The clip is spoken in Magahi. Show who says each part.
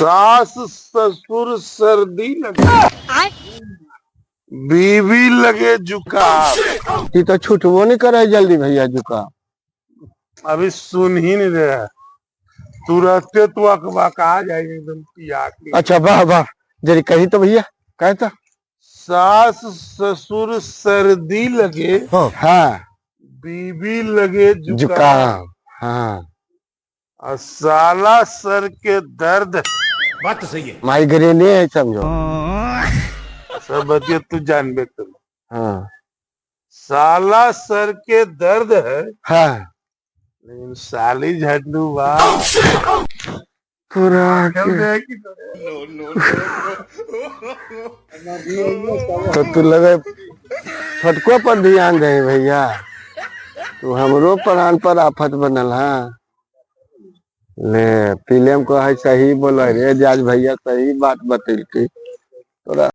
Speaker 1: सास ससुर सर्दी लगे, बीवी लगे जुकाम।
Speaker 2: ई तो छुटबो नहीं करे जल्दी भैया जुकाम।
Speaker 1: अभी सुन ही नहीं रहा, तुरंते तू अकबका जाएगी एकदम पिया के।
Speaker 2: अच्छा वाह वाह, जरी कही तो भैया, कहे तो।
Speaker 1: सास ससुर सर्दी लगे,
Speaker 2: हाँ,
Speaker 1: बीवी लगे जुकाम,
Speaker 2: जुकाम, हाँ,
Speaker 1: और साला सर के दर्द।
Speaker 3: बात तो सही है।
Speaker 2: माइग्रेन है समझो।
Speaker 1: सब बतिया तू जानबे कर।
Speaker 2: हाँ।
Speaker 1: साला सर के दर्द है,
Speaker 2: हाँ,
Speaker 1: लेकिन साली झंडू बा।
Speaker 2: पूरा
Speaker 1: चल
Speaker 2: के-
Speaker 1: रहा है कि
Speaker 2: तो तू लगे छोटको पर ध्यान दे भैया, तू हमरो प्राण पर आफत बनल। हाँ ले पीले में कहे सही बोल रे जाज भैया, सही बात बतैलकै तोरा।